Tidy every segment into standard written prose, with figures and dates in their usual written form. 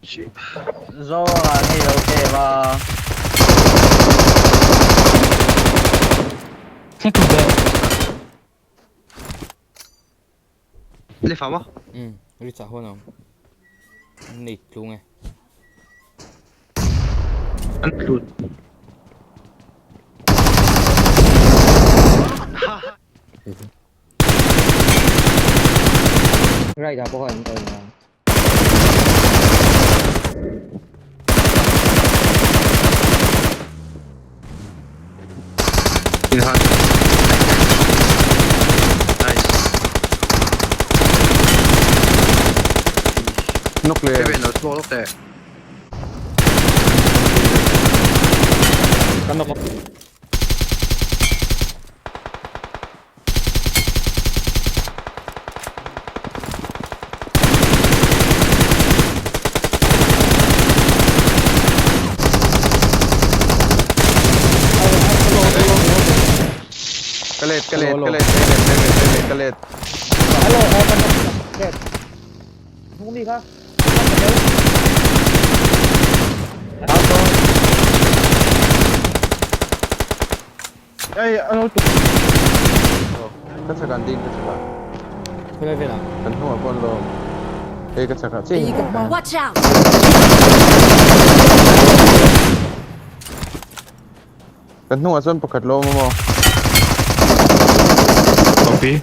Zoa hei lo save a. Thlek ru teh. Left ah maw? Umm Rich ah huan a awm. An nei tlung e. An tlut. Right ah pawh khan an kal nia. In han. Nice. Knock leh. Kevin lo smoke lawk teh. Kan knock. Ka let ka let ka let ka let ka let ka let ka let. Hello, oh, kan let. Hnung mi kha. Ei ano tu. Ka chak an ding ka chak a. Khawilai velah? Kan hnungah pawh an lo awm. Ei ka chak ah chiah in. Watch out! Kan hnungah chuan pakhat lo awm a maw? Copy.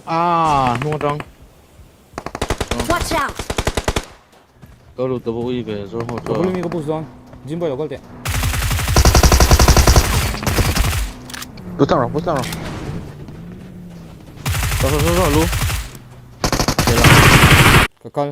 Ah, hnung atang. Watch out! Ka lut ta ui ve zo ho Ka bul mi ka push dawn. Jim boy lo kal teh. Push tlang rawh, push tlang rawh. Zo zo zo lu. Ka kal.